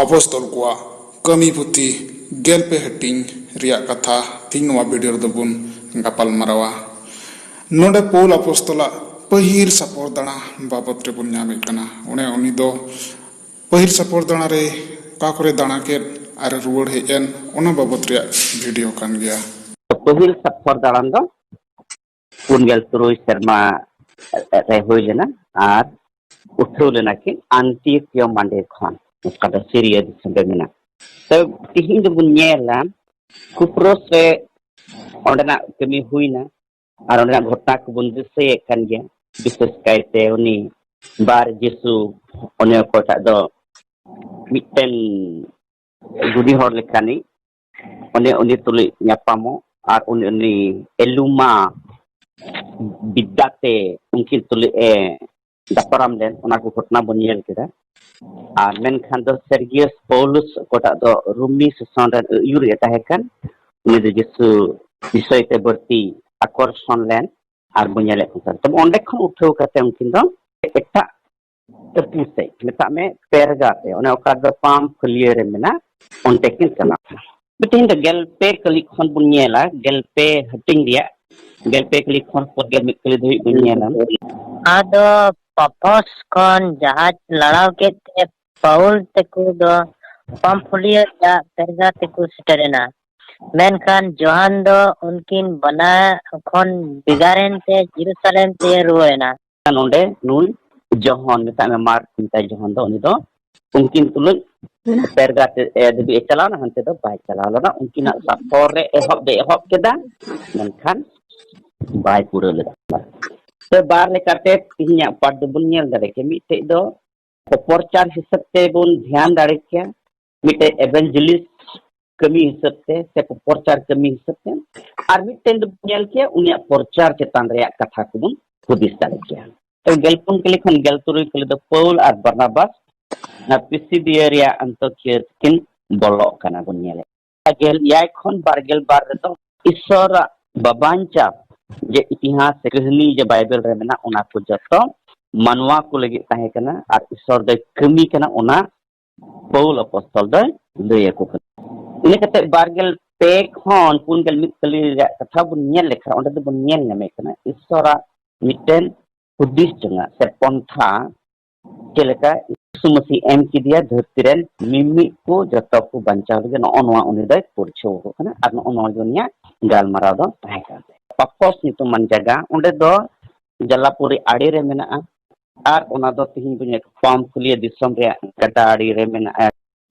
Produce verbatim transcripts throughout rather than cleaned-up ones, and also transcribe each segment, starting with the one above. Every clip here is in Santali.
ᱟᱯᱚᱥᱛᱚᱞ ᱠᱚᱣᱟᱜ ᱠᱟᱹᱢᱤ ᱯᱩᱛᱷᱤ ᱜᱮᱞ ᱯᱮ ᱦᱟᱹᱴᱤᱧ ᱨᱮᱭᱟᱜ ᱠᱟᱛᱷᱟ ᱛᱤᱦᱤᱧ ᱱᱚᱣᱟ ᱵᱷᱤᱰᱤᱭᱳ ᱨᱮᱫᱚ ᱵᱚᱱ ᱜᱟᱯᱟᱞ ᱢᱟᱨᱟᱣᱟ᱾ ᱱᱚᱰᱮ ᱯᱟᱹᱣᱩᱞ ᱟᱯᱚᱥᱛᱚᱞᱟᱜ ᱯᱟᱹᱦᱤᱞ ᱥᱟᱯᱚᱨ ᱫᱟᱬᱟ ᱵᱟᱵᱚᱛ ᱨᱮᱵᱚᱱ ᱧᱟᱢᱮᱫ ᱠᱟᱱᱟ᱾ ᱚᱱᱮ ᱩᱱᱤ ᱫᱚ ᱯᱟᱹᱦᱤᱞ ᱥᱟᱯᱚᱨ ᱫᱟᱬᱟ ᱨᱮ ᱚᱠᱟ ᱠᱚᱨᱮ ᱫᱟᱬᱟ ᱠᱮᱫ ᱟᱨ ᱨᱩᱣᱟᱹᱲ ᱦᱮᱡ ᱮᱱ, ᱚᱱᱟ ᱵᱟᱵᱚᱛ ᱨᱮᱭᱟᱜ ᱵᱷᱤᱰᱤᱭᱳ ᱠᱟᱱ ᱜᱮᱭᱟ᱾ ᱯᱟᱹᱦᱤᱞ ᱥᱟᱯᱚᱨ ᱫᱟᱬᱟᱱ ᱫᱚ ᱯᱩᱱ ᱜᱮᱞ ᱛᱩᱨᱩᱭ ᱥᱮᱨᱢᱟ ᱨᱮ ᱦᱩᱭ ᱞᱮᱱᱟ ᱟᱨ ᱩᱴᱷᱟᱹᱣ ᱞᱮᱱᱟ ᱠᱤᱱ ᱟᱱᱴᱤᱭᱳᱠᱤᱭᱟ ᱢᱟᱱᱰᱤᱨ ᱠᱷᱚᱱ, ᱚᱠᱟ ᱫᱚ ᱥᱤᱨᱤᱭᱟ ᱫᱤᱥᱚᱢ ᱨᱮ ᱢᱮᱱᱟᱜᱼᱟ᱾ ᱛᱚ, ᱛᱤᱦᱤᱧ ᱫᱚᱵᱚᱱ ᱧᱮᱞᱟ ᱠᱩᱯᱨᱚᱥ ᱨᱮ ᱚᱸᱰᱮᱱᱟᱜ ᱠᱟᱹᱢᱤ ᱦᱩᱭᱱᱟ ᱟᱨ ᱚᱸᱰᱮᱱᱟᱜ ᱜᱷᱚᱴᱚᱱᱟ ᱠᱚᱵᱚᱱ ᱫᱤᱥᱟᱹᱭᱮᱫ ᱠᱟᱱ ᱜᱮᱭᱟ᱾ ᱵᱤᱥᱮᱥ ᱠᱟᱭᱛᱮ ᱩᱱᱤ ᱵᱟᱨ ᱡᱤᱥᱩ, ᱚᱱᱮ ᱚᱠᱚᱭᱴᱟᱜ ᱫᱚ ᱢᱤᱫᱴᱮᱱ ᱜᱩᱱᱤ ᱦᱚᱲ ᱞᱮᱠᱟᱱᱤᱡ, ᱚᱱᱮ ᱩᱱᱤ ᱛᱩᱞᱩᱡ ᱧᱟᱯᱟᱢᱚᱜ ᱟᱨ ᱩᱱᱤ, ᱩᱱᱤ ᱮᱞᱩᱢᱟ ᱵᱤᱫᱽᱫᱟᱛᱮ ᱩᱱᱠᱤᱱ ᱛᱩᱞᱩᱡ ᱮ ᱫᱟᱯᱨᱟᱢ ᱞᱮᱱ, ᱚᱱᱟ ᱠᱚ ᱜᱷᱚᱴᱚᱱᱟ ᱵᱚᱱ ᱧᱮᱞ ᱠᱮᱫᱟ᱾ ᱟᱨ ᱢᱮᱱᱠᱷᱟᱱ ᱫᱚ ᱥᱮᱨᱜᱤᱭᱟᱥ ᱯᱟᱩᱞᱩᱥ, ᱚᱠᱚᱭᱴᱟᱜ ᱫᱚ ᱨᱳᱢᱤ ᱥᱟᱥᱚᱱ ᱨᱮᱱ ᱟᱹᱭᱩᱨᱤᱡ ᱮ ᱛᱟᱦᱮᱸ ᱠᱟᱱ, ᱩᱱᱤ ᱫᱚ ᱡᱤᱥᱩ ᱵᱤᱥᱚᱭ ᱛᱮ ᱵᱟᱹᱲᱛᱤ ᱟᱠᱚᱨᱥᱚᱱ ᱞᱮᱱ ᱟᱨ ᱵᱚᱱ ᱧᱮᱞᱮᱫ ᱠᱚ ᱠᱟᱱ᱾ ᱛᱚᱵᱮ ᱚᱸᱰᱮ ᱠᱷᱚᱱ ᱩᱴᱷᱟᱹᱣ ᱠᱟᱛᱮ ᱩᱱᱠᱤᱱ ᱫᱚ ᱮᱴᱟᱜ ᱴᱟᱹᱯᱩ ᱥᱮᱫ, ᱢᱮᱛᱟᱜ ᱢᱮ ᱯᱮᱨᱜᱟ ᱛᱮ, ᱚᱱᱮ ᱚᱠᱟ ᱫᱚ ᱯᱟᱢᱯᱷᱤᱞᱤᱭᱟᱹ ᱨᱮ ᱢᱮᱱᱟᱜ, ᱚᱱᱛᱮ ᱠᱤᱱ ᱪᱟᱞᱟᱜᱼᱟ᱾ ᱛᱮᱦᱮᱧ ᱫᱚ ᱜᱮᱞ ᱯᱮ ᱠᱟᱹᱞᱤ ᱠᱷᱚᱱ ᱵᱚᱱ ᱧᱮᱞᱟ, ᱜᱮᱞ ᱯᱮ ᱦᱟᱹᱴᱤᱧ ᱨᱮᱭᱟᱜ, ᱜᱮᱞ ᱯᱮ ᱠᱟᱹᱞᱤ ᱠᱷᱚᱱ ᱯᱚᱨ ᱜᱮᱞ ᱢᱤᱫ ᱠᱟᱹᱞᱤ ᱫᱷᱟᱹᱵᱤᱡ ᱵᱚᱱ ᱧᱮᱞᱟ᱾ ᱟᱫᱚ ᱯᱟᱯᱷᱚᱥ ᱠᱷᱚᱱ ᱡᱟᱦᱟᱡᱽ ᱞᱟᱲᱟᱣ ᱠᱮᱫ ᱛᱮ ᱯᱟᱣᱩᱞ ᱛᱮᱠᱚ ᱫᱚ ᱯᱟᱢᱯᱷᱤᱞᱤᱭᱟᱹ ᱨᱮᱭᱟᱜ ᱯᱮᱨᱜᱟ ᱛᱮᱠᱚ ᱥᱮᱴᱮᱨ ᱮᱱᱟ᱾ ᱢᱮᱱᱠᱷᱟᱱ ᱡᱚᱦᱟᱱ ᱫᱚ ᱩᱱᱠᱤᱱ ᱵᱟᱱᱟᱨ ᱠᱷᱚᱱ ᱵᱷᱮᱜᱟᱨ ᱮᱱᱛᱮ ᱡᱮᱨᱩᱥᱟᱞᱮᱢ ᱛᱮ ᱨᱩᱣᱟᱹᱲ ᱮᱱᱟ᱾ ᱱᱚᱰᱮ ᱱᱩᱭ ᱡᱚᱦᱚᱱ, ᱢᱮᱛᱟᱜ ᱢᱮ ᱢᱟᱨᱠ ᱢᱮᱛᱟᱭ, ᱡᱚᱦᱚᱱ ᱫᱚ, ᱩᱱᱤ ᱫᱚ ᱩᱱᱠᱤᱱ ᱛᱩᱞᱩᱡ ᱯᱮᱨᱜᱟ ᱛᱮ, ᱮ, ᱫᱷᱟᱹᱵᱤᱡ ᱮ ᱪᱟᱞᱟᱣ ᱮᱱᱟ, ᱦᱟᱱᱛᱮ ᱫᱚ ᱵᱟᱭ ᱪᱟᱞᱟᱣ ᱞᱮᱱᱟ᱾ ᱩᱱᱠᱤᱱᱟᱜ ᱥᱟᱯᱷᱚᱨ ᱨᱮ ᱮᱦᱚᱵ ᱫᱚ ᱮᱦᱚᱵ ᱠᱮᱫᱟ, ᱢᱮᱱᱠᱷᱟᱱ ᱵᱟᱭ ᱯᱩᱨᱟᱹᱣ ᱞᱮᱫᱟ᱾ ᱛᱚ, ᱵᱟᱨ ᱞᱮᱠᱟᱛᱮ ᱛᱮᱦᱮᱧᱟᱜ ᱯᱟᱴ ᱫᱚᱵᱚᱱ ᱧᱮᱞ ᱫᱟᱲᱮ ᱠᱮᱭᱟ᱾ ᱢᱤᱫᱴᱮᱡ ᱫᱚ ᱯᱨᱚᱪᱟᱨ ᱦᱤᱥᱟᱹᱵ ᱛᱮᱵᱚᱱ ᱫᱷᱮᱭᱟᱱ ᱫᱟᱲᱮ ᱠᱮᱭᱟ, ᱢᱤᱫᱴᱮᱡ evangelist ᱠᱟᱹᱢᱤ ᱦᱤᱥᱟᱹᱵ ᱛᱮ ᱥᱮ ᱯᱨᱚᱪᱟᱨ ᱠᱟᱹᱢᱤ ᱦᱤᱥᱟᱹᱵ ᱛᱮ, ᱟᱨ ᱢᱤᱫᱴᱮᱱ ᱫᱚᱵᱚᱱ ᱧᱮᱞ ᱠᱮᱭᱟ ᱩᱱᱤᱭᱟᱜ ᱯᱨᱚᱪᱟᱨ ᱪᱮᱛᱟᱱ ᱨᱮᱭᱟᱜ ᱠᱟᱛᱷᱟ ᱠᱚᱵᱚᱱ ᱦᱩᱫᱤᱥ ᱫᱟᱲᱮ ᱠᱮᱭᱟ᱾ ᱛᱚ, ᱜᱮᱞ ᱯᱩᱱ ᱠᱟᱹᱞᱤ ᱠᱷᱚᱱ ᱜᱮᱞ ᱛᱩᱨᱩᱭ ᱠᱟᱹᱞᱤ ᱫᱚ ᱯᱟᱹᱣᱩᱞ ᱟᱨ ᱵᱟᱨᱱᱟᱵᱟᱥ ᱚᱱᱟ ᱯᱤᱥᱤᱫᱤᱭᱟ ᱨᱮᱭᱟᱜ ᱟᱱᱛᱚᱠᱤᱭᱟᱹ ᱠᱤᱱ ᱵᱚᱞᱚᱜ ᱠᱟᱱᱟ ᱵᱚᱱ ᱧᱮᱞᱮᱫ᱾ ᱜᱮᱞ ᱮᱭᱟᱭ ᱠᱷᱚᱱ ᱵᱟᱨ ᱜᱮᱞ ᱵᱟᱨ ᱨᱮᱫᱚ ᱤᱥᱚᱨᱟᱜ ᱵᱟᱵᱟᱧᱪᱟᱯ ᱡᱮ ᱤᱛᱤᱦᱟᱥ ᱥᱮ ᱠᱟᱹᱦᱱᱤ ᱡᱮ ᱵᱟᱭᱵᱮᱞ ᱨᱮ ᱢᱮᱱᱟᱜ, ᱚᱱᱟ ᱠᱚ ᱡᱚᱛᱚ ᱢᱟᱱᱣᱟ ᱠᱚ ᱞᱟᱹᱜᱤᱫ ᱛᱟᱦᱮᱸ ᱠᱟᱱᱟ ᱟᱨ ᱤᱥᱚᱨ ᱫᱚᱭ ᱠᱟᱹᱢᱤ ᱠᱟᱱᱟ ᱚᱱᱟ ᱯᱟᱹᱣᱩᱞ ᱟᱯᱚᱥᱛᱚᱞ ᱫᱚᱭ ᱞᱟᱹᱭ ᱟᱠᱚ ᱠᱟᱱᱟ᱾ ᱤᱱᱟᱹ ᱠᱟᱛᱮ ᱵᱟᱨ ᱜᱮᱞ ᱯᱮ ᱠᱷᱚᱱ ᱯᱩᱱ ᱜᱮᱞ ᱢᱤᱫ ᱠᱟᱹᱞᱤ ᱨᱮᱭᱟᱜ ᱠᱟᱛᱷᱟ ᱵᱚᱱ ᱧᱮᱞ ᱞᱮᱠᱷᱟᱱ, ᱚᱸᱰᱮ ᱫᱚᱵᱚᱱ ᱧᱮᱞ ᱧᱟᱢᱮᱫ ᱠᱟᱱᱟ ᱤᱥᱥᱚᱨᱟᱜ ᱢᱤᱫᱴᱮᱱ ᱦᱩᱫᱤᱥ ᱡᱚᱝᱟᱜ ᱥᱮ ᱯᱚᱱᱛᱷᱟ, ᱪᱮᱫ ᱞᱮᱠᱟ ᱭᱤᱥᱩ ᱢᱟᱹᱥᱤ ᱮᱢ ᱠᱮᱫᱮᱭᱟ ᱫᱷᱟᱹᱨᱛᱤ ᱨᱮᱱ ᱢᱤᱢᱤᱫ ᱠᱚ ᱡᱚᱛᱚ ᱠᱚ ᱵᱟᱧᱪᱟᱣ ᱞᱟᱹᱜᱤᱫ, ᱱᱚᱜᱼᱚ ᱱᱚᱣᱟ ᱩᱱᱤ ᱫᱚᱭ ᱯᱟᱹᱨᱪᱷᱟᱹᱣ ᱟᱠᱚ ᱠᱟᱱᱟ᱾ ᱟᱨ ᱱᱚᱜᱼᱚ ᱱᱚᱣᱟ ᱜᱮ ᱩᱱᱤᱭᱟᱜ ᱜᱟᱞᱢᱟᱨᱟᱣ ᱫᱚ ᱛᱟᱦᱮᱸ ᱠᱟᱱ ᱛᱟᱭᱟ᱾ ᱯᱟᱯᱷᱚᱥ ᱧᱩᱛᱩᱢᱟᱱ ᱡᱟᱭᱜᱟ, ᱚᱸᱰᱮ ᱫᱚ ᱡᱟᱞᱟᱯᱩᱨᱤ ᱟᱲᱮ ᱨᱮ ᱢᱮᱱᱟᱜᱼᱟ᱾ ᱟᱨ ᱚᱱᱟ ᱫᱚ ᱛᱤᱦᱤᱧ ᱵᱚᱱ ᱧᱮᱞ ᱯᱟᱢᱯᱷᱩᱞᱤᱭᱟ ᱫᱤᱥᱚᱢ ᱨᱮᱭᱟᱜ ᱜᱟᱰᱟ ᱟᱲᱮ ᱨᱮ ᱢᱮᱱᱟᱜᱼᱟ᱾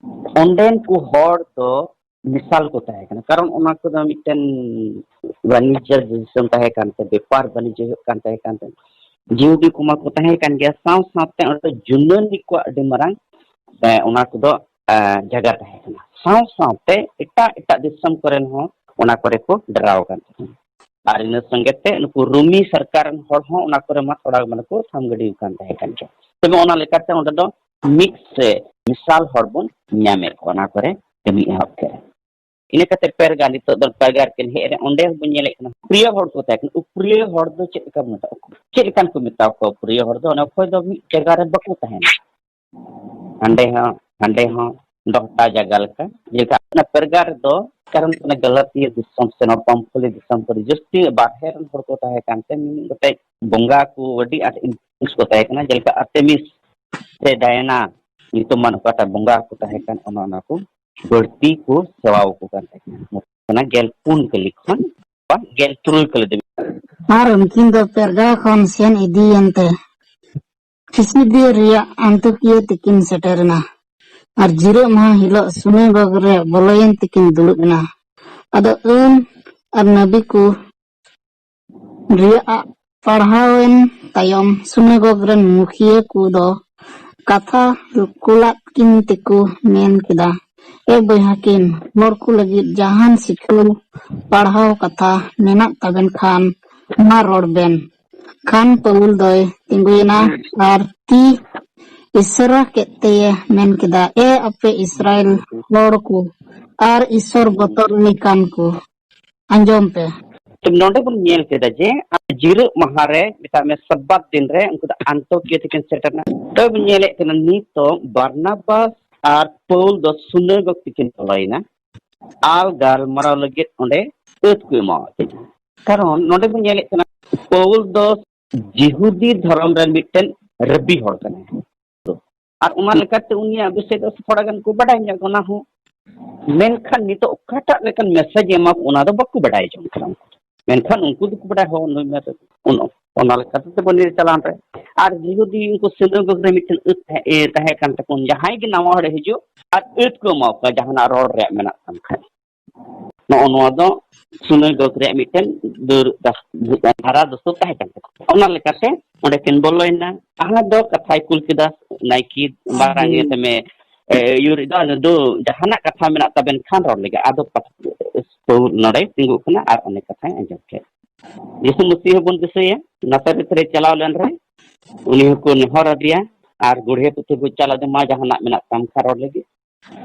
ᱚᱸᱰᱮᱱ ᱠᱚ ᱦᱚᱲ ᱫᱚ ᱢᱮᱥᱟᱞ ᱠᱚ ᱛᱟᱦᱮᱸ ᱠᱟᱱᱟ, ᱠᱟᱨᱚᱱ ᱚᱱᱟ ᱠᱚᱫᱚ ᱢᱤᱫᱴᱮᱱ ᱵᱟᱱᱤᱡᱽᱡᱚ ᱫᱤᱥᱚᱢ ᱛᱟᱦᱮᱸ ᱠᱟᱱᱛᱮ, ᱵᱮᱯᱟᱨ ᱵᱟᱱᱤᱡᱽᱡᱚ ᱦᱩᱭᱩᱜ ᱠᱟᱱ ᱛᱟᱦᱮᱸ ᱠᱟᱱᱛᱮ, ᱡᱤᱦᱩᱫᱤ ᱠᱚᱢᱟ ᱠᱚ ᱛᱟᱦᱮᱸ ᱠᱟᱱ ᱜᱮᱭᱟ, ᱥᱟᱶ ᱥᱟᱶᱛᱮ ᱚᱸᱰᱮ ᱡᱩᱱᱟᱹᱱᱤ ᱠᱚᱣᱟᱜ ᱟᱹᱰᱤ ᱢᱟᱨᱟᱝ, ᱮ, ᱚᱱᱟ ᱠᱚᱫᱚ, ᱮ, ᱡᱟᱭᱜᱟ ᱛᱟᱦᱮᱸ ᱠᱟᱱᱟ᱾ ᱥᱟᱶ ᱥᱟᱶᱛᱮ ᱮᱴᱟᱜ ᱮᱴᱟᱜ ᱫᱤᱥᱚᱢ ᱠᱚᱨᱮᱱ ᱦᱚᱸ ᱚᱱᱟ ᱠᱚᱨᱮ ᱠᱚ ᱰᱮᱨᱟᱣ ᱟᱠᱟᱱ ᱛᱟᱦᱮᱸ ᱠᱟᱱᱟ᱾ ᱟᱨ ᱤᱱᱟᱹ ᱥᱚᱸᱜᱮ ᱛᱮ ᱱᱩᱠᱩ ᱨᱩᱢᱤ ᱥᱚᱨᱠᱟᱨ ᱨᱮᱱ ᱦᱚᱲ ᱦᱚᱸ ᱚᱱᱟ ᱠᱚᱨᱮ ᱢᱟ ᱛᱷᱚᱲᱟ ᱢᱟᱱᱮ ᱠᱚ ᱛᱷᱟᱢ ᱜᱤᱰᱤ ᱟᱠᱟᱱ ᱛᱟᱦᱮᱸ ᱠᱟᱱ ᱜᱮᱭᱟ᱾ ᱛᱚᱵᱮ ᱚᱱᱟ ᱞᱮᱠᱟᱛᱮ ᱚᱸᱰᱮ ᱫᱚ ᱢᱤᱫ ᱥᱮ ᱢᱮᱥᱟᱞ ᱦᱚᱲ ᱵᱚᱱ ᱧᱟᱢᱮᱫ ᱠᱚᱣᱟ ᱚᱱᱟ ᱠᱚᱨᱮ ᱠᱟᱹᱢᱤ ᱮᱦᱚᱵ ᱠᱮᱫᱟ᱾ ᱤᱱᱟᱹ ᱠᱟᱛᱮ ᱯᱮᱨᱜᱟ, ᱱᱤᱛᱚᱜ ᱫᱚ ᱯᱮᱨᱜᱟ ᱨᱮᱠᱤᱱ ᱦᱮᱡ ᱨᱮ, ᱚᱸᱰᱮ ᱦᱚᱸᱵᱚᱱ ᱧᱮᱞᱮᱫ ᱠᱟᱱᱟ ᱩᱯᱨᱤᱭᱟᱹ ᱦᱚᱲ ᱠᱚ ᱛᱟᱦᱮᱸ ᱠᱟᱱᱟ᱾ ᱩᱯᱨᱤᱭᱟᱹ ᱦᱚᱲ ᱫᱚ ᱪᱮᱫ ᱞᱮᱠᱟ ᱵᱚᱱ ᱢᱮᱛᱟ ᱠᱚᱣᱟ? ᱪᱮᱫ ᱞᱮᱠᱟᱱ ᱠᱚ ᱢᱮᱛᱟ ᱠᱚᱣᱟ ᱩᱯᱨᱤᱭᱟᱹ ᱦᱚᱲ ᱫᱚ? ᱚᱱᱮ ᱚᱠᱚᱭ ᱫᱚ ᱢᱤᱫ ᱡᱟᱭᱜᱟ ᱨᱮ ᱵᱟᱠᱚ ᱛᱟᱦᱮᱱᱟ, ᱦᱟᱸᱰᱮ ᱦᱚᱸ ᱦᱟᱸᱰᱮ ᱦᱚᱸ ᱫᱚᱦᱛᱟ ᱡᱟᱭᱜᱟ ᱞᱮᱠᱟ᱾ ᱡᱮᱞᱮᱠᱟ ᱚᱱᱟ ᱯᱮᱨᱜᱟ ᱨᱮᱫᱚ, ᱠᱟᱨᱚᱱ ᱚᱱᱟ ᱜᱟᱞᱟᱛᱤᱭᱟᱹ ᱫᱤᱥᱚᱢ ᱥᱮ ᱱᱚᱣᱟ ᱯᱟᱢᱯᱷᱩᱞᱤ ᱫᱤᱥᱚᱢ ᱠᱚᱨᱮ ᱡᱟᱹᱥᱛᱤ ᱵᱟᱨᱦᱮ ᱨᱮᱱ ᱦᱚᱲ ᱠᱚ ᱛᱟᱦᱮᱸ ᱠᱟᱱᱛᱮ ᱢᱤᱢᱤᱫ ᱜᱚᱴᱮᱡ ᱵᱚᱸᱜᱟ ᱠᱚ ᱟᱹᱰᱤ ᱟᱸᱴ ᱤᱱᱯᱷᱞᱩᱭᱮᱱᱥ ᱠᱚ ᱛᱟᱦᱮᱸ ᱠᱟᱱᱟ, ᱡᱮᱞᱮᱠᱟ ᱟᱨᱛᱮᱢᱤᱥ ᱥᱮ ᱰᱟᱭᱟᱱᱟ ᱧᱩᱛᱩᱢᱟᱱ ᱚᱠᱟᱴᱟᱜ ᱵᱚᱸᱜᱟ ᱠᱚ ᱛᱟᱦᱮᱸ ᱠᱟᱱ, ᱚᱱᱟ ᱚᱱᱟ ᱠᱚ ᱵᱟᱹᱲᱛᱤ ᱠᱚ ᱥᱮᱵᱟ ᱟᱠᱚ ᱠᱟᱱ ᱛᱟᱦᱮᱸ ᱠᱟᱱᱟ᱾ ᱚᱱᱟ ᱜᱮᱞ ᱯᱩᱱ ᱠᱟᱹᱞᱤ ᱠᱷᱚᱱ ᱵᱟ ᱜᱮᱞ ᱛᱩᱨᱩᱭ ᱠᱟᱹᱞᱤ ᱫᱷᱟᱹᱵᱤᱡ᱾ ᱟᱨ ᱩᱱᱠᱤᱱ ᱫᱚ ᱯᱮᱨᱜᱟ ᱠᱷᱚᱱ ᱥᱮᱱ ᱤᱫᱤᱭᱮᱱ ᱛᱮ ᱯᱷᱤᱥᱤᱫᱤᱭᱟ ᱨᱮᱭᱟᱜ ᱟᱱᱛᱳᱠᱤᱭᱟ ᱛᱮᱠᱤᱱ ᱥᱮᱴᱮᱨ ᱮᱱᱟ᱾ ᱟᱨ ᱡᱤᱨᱟᱹᱜ ᱢᱟᱦᱟ ᱦᱤᱞᱳᱜ ᱥᱩᱱᱟᱜᱚᱜᱽ ᱨᱮ ᱵᱚᱞᱚᱭᱮᱱ ᱛᱮᱠᱤᱱ ᱫᱩᱲᱩᱵ ᱮᱱᱟ᱾ ᱟᱫᱚ ᱟᱹᱱ ᱟᱨ ᱱᱟᱵᱤ ᱠᱚ ᱨᱮᱭᱟᱜ ᱯᱟᱲᱦᱟᱣᱮᱱ ᱛᱟᱭᱚᱢ, ᱥᱩᱱᱟᱜᱚᱜᱽ ᱨᱮᱱ ᱢᱩᱠᱷᱤᱭᱟᱹ ᱠᱚ ᱫᱚ ᱠᱟᱛᱷᱟ ᱠᱚᱞᱟᱫ ᱠᱤᱱ ᱛᱮᱠᱚ ᱢᱮᱱ ᱠᱮᱫᱟ, ᱮ ᱵᱚᱭᱦᱟ ᱠᱤᱱ, ᱦᱚᱲ ᱠᱚ ᱞᱟᱹᱜᱤᱫ ᱡᱟᱦᱟᱱ ᱥᱤᱠᱷᱟᱹᱣ ᱯᱟᱲᱦᱟᱣ ᱠᱟᱛᱷᱟ ᱢᱮᱱᱟᱜ ᱛᱟᱵᱮᱱ ᱠᱷᱟᱱ, ᱢᱟ ᱨᱚᱲ ᱵᱮᱱ᱾ ᱠᱷᱟᱱ ᱯᱟᱹᱣᱩᱞ ᱫᱚᱭ ᱛᱤᱸᱜᱩᱭᱮᱱᱟ ᱟᱨ ᱛᱤ ᱤᱥᱟᱹᱨᱟ ᱠᱮᱫ ᱛᱮᱭ ᱢᱮᱱ ᱠᱮᱫᱟ, ᱮ ᱟᱯᱮ ᱤᱥᱨᱟᱭᱮᱞ ᱦᱚᱲ ᱠᱚ ᱟᱨ ᱤᱥᱚᱨ ᱵᱚᱛᱚᱨ ᱞᱮᱠᱟᱱ ᱠᱚ, ᱟᱸᱡᱚᱢ ᱯᱮ᱾ ᱛᱚ ᱱᱚᱰᱮ ᱵᱚᱱ ᱧᱮᱞ ᱠᱮᱫᱟ ᱡᱮ ᱡᱤᱨᱟᱹᱜ ᱢᱟᱦᱟ ᱨᱮ, ᱢᱮᱛᱟᱜ ᱢᱮ ᱥᱟᱵᱵᱟᱛ ᱫᱤᱱ ᱨᱮ, ᱩᱱᱠᱩ ᱫᱚ ᱟᱱᱛᱳᱠᱤᱭᱟ ᱛᱮᱠᱤᱱ ᱥᱮᱴᱮᱨ ᱮᱱᱟ᱾ ᱛᱚ ᱵᱚᱱ ᱧᱮᱞᱮᱫ ᱠᱟᱱᱟ ᱱᱤᱛᱚᱜ ᱵᱟᱨᱱᱟᱵᱟᱥ ᱟᱨ ᱯᱟᱹᱣᱩᱞ ᱫᱚ ᱥᱩᱱᱟᱹᱜᱚᱜᱽ ᱛᱮᱠᱤᱱ ᱵᱚᱞᱚᱭᱮᱱᱟ ᱟᱨ ᱜᱟᱞᱢᱟᱨᱟᱣ ᱞᱟᱹᱜᱤᱫ ᱚᱸᱰᱮ ᱟᱹᱛ ᱠᱚ ᱮᱢᱟᱣᱟᱫ ᱠᱤᱱᱟ᱾ ᱠᱟᱨᱚᱱ ᱱᱚᱰᱮ ᱵᱚᱱ ᱧᱮᱞᱮᱫ ᱠᱟᱱᱟ, ᱯᱟᱹᱣᱩᱞ ᱫᱚ ᱡᱤᱦᱩᱫᱤ ᱫᱷᱚᱨᱚᱢ ᱨᱮᱱ ᱢᱤᱫᱴᱮᱱ ᱨᱟᱵᱤ ᱦᱚᱲ ᱠᱟᱱᱟᱭ᱾ ᱟᱨ ᱚᱱᱟ ᱞᱮᱠᱟᱛᱮ ᱩᱱᱤᱭᱟᱜ ᱵᱤᱥᱚᱭ ᱫᱚ ᱛᱷᱚᱲᱟ ᱜᱟᱱ ᱠᱚ ᱵᱟᱰᱟᱭ ᱧᱚᱜ ᱚᱱᱟ ᱦᱚᱸ᱾ ᱢᱮᱱᱠᱷᱟᱱ ᱱᱤᱛᱚᱜ ᱚᱠᱟᱴᱟᱜ ᱞᱮᱠᱟᱱ ᱢᱮᱥᱮᱡᱽ ᱮ ᱮᱢᱟ ᱠᱚ, ᱚᱱᱟ ᱫᱚ ᱵᱟᱠᱚ ᱵᱟᱰᱟᱭ ᱡᱚᱝ ᱠᱟᱱᱟ ᱩᱱᱠᱩ ᱫᱚ᱾ ᱢᱮᱱᱠᱷᱟᱱ ᱩᱱᱠᱩ ᱫᱚᱠᱚ ᱵᱟᱰᱟᱭ, ᱦᱚᱸ ᱱᱩᱭ ᱢᱮᱥᱮᱡᱽ ᱩᱱ-, ᱚᱱᱟ ᱞᱮᱠᱟᱛᱮ ᱵᱚᱱ ᱧᱮᱞ ᱪᱟᱞᱟᱣ ᱨᱮ᱾ ᱟᱨ ᱡᱤᱦᱩᱫᱤ ᱩᱱᱠᱩ ᱥᱤᱱᱟᱜᱚᱜᱽ ᱨᱮ ᱢᱤᱫᱴᱮᱱ ᱟᱹᱛ ᱛᱟᱦᱮᱸ, ᱮ, ᱛᱟᱦᱮᱸ ᱠᱟᱱ ᱛᱟᱠᱚ, ᱡᱟᱦᱟᱸᱭ ᱜᱮ ᱱᱟᱣᱟ ᱦᱚᱲᱮ ᱦᱤᱡᱩᱜ ᱟᱨ ᱟᱹᱛ ᱠᱚ ᱮᱢᱟ ᱠᱚᱣᱟ ᱡᱟᱦᱟᱱᱟᱜ ᱨᱚᱲ ᱨᱮᱭᱟᱜ ᱢᱮᱱᱟᱜ ᱛᱟᱢ ᱠᱷᱟᱱ᱾ ᱱᱚᱜᱼᱚ ᱱᱚᱣᱟ ᱫᱚ ᱥᱩᱱᱟᱹᱜᱚᱜᱽ ᱨᱮᱭᱟᱜ ᱢᱤᱫᱴᱮᱱ ᱫᱟᱹᱨ-, ᱫᱟᱥ-, ᱫᱷᱟᱨᱟ ᱫᱩᱥᱛᱩᱨ ᱛᱟᱦᱮᱸ ᱠᱟᱱ ᱛᱟᱠᱚᱣᱟ᱾ ᱚᱱᱟ ᱞᱮᱠᱟᱛᱮ ᱚᱸᱰᱮ ᱠᱤᱱ ᱵᱚᱞᱚᱭᱮᱱᱟ᱾ ᱟᱦᱟ ᱫᱚ ᱠᱟᱛᱷᱟᱭ ᱠᱩᱞ ᱠᱮᱫᱟ, ᱱᱟᱭᱠᱮ ᱢᱟᱨᱟᱝ ᱦᱩᱸ᱾ ᱤᱭᱟᱹ ᱛᱮᱢᱮ, ᱮ, ᱟᱹᱭᱩᱨᱤᱡ ᱫᱚ, ᱟᱫᱚ ᱫᱩ ᱡᱟᱦᱟᱱᱟᱜ ᱠᱟᱛᱷᱟ ᱢᱮᱱᱟᱜ ᱛᱟᱵᱮᱱ ᱠᱷᱟᱱ ᱨᱚᱲ ᱞᱟᱹᱜᱤᱫ᱾ ᱟᱫᱚ ᱯᱟᱹᱣᱩᱞ ᱱᱚᱰᱮ ᱛᱤᱸᱜᱩᱜ ᱠᱟᱱᱟ ᱟᱨ ᱚᱱᱮ ᱠᱟᱛᱷᱟᱭ ᱟᱸᱡᱚᱢ ᱠᱮᱫ᱾ ᱡᱤᱥᱩ ᱢᱟᱹᱥᱤ ᱦᱚᱸᱵᱚᱱ ᱫᱤᱥᱟᱹᱭᱟ, ᱱᱟᱥᱟᱨᱮᱛ ᱨᱮ ᱪᱟᱞᱟᱣ ᱞᱮᱱ ᱨᱮ ᱩᱱᱤ ᱦᱚᱸᱠᱚ ᱱᱮᱦᱚᱨ ᱟᱫᱮᱭᱟ ᱟᱨ ᱜᱚᱲᱦᱮ ᱯᱩᱛᱷᱤ ᱠᱚ ᱪᱟᱞ ᱟᱫᱮ, ᱢᱟ ᱡᱟᱦᱟᱱᱟᱜ ᱢᱮᱱᱟᱜ ᱛᱟᱢ ᱠᱷᱟᱱ ᱨᱚᱲ ᱞᱟᱹᱜᱤᱫ᱾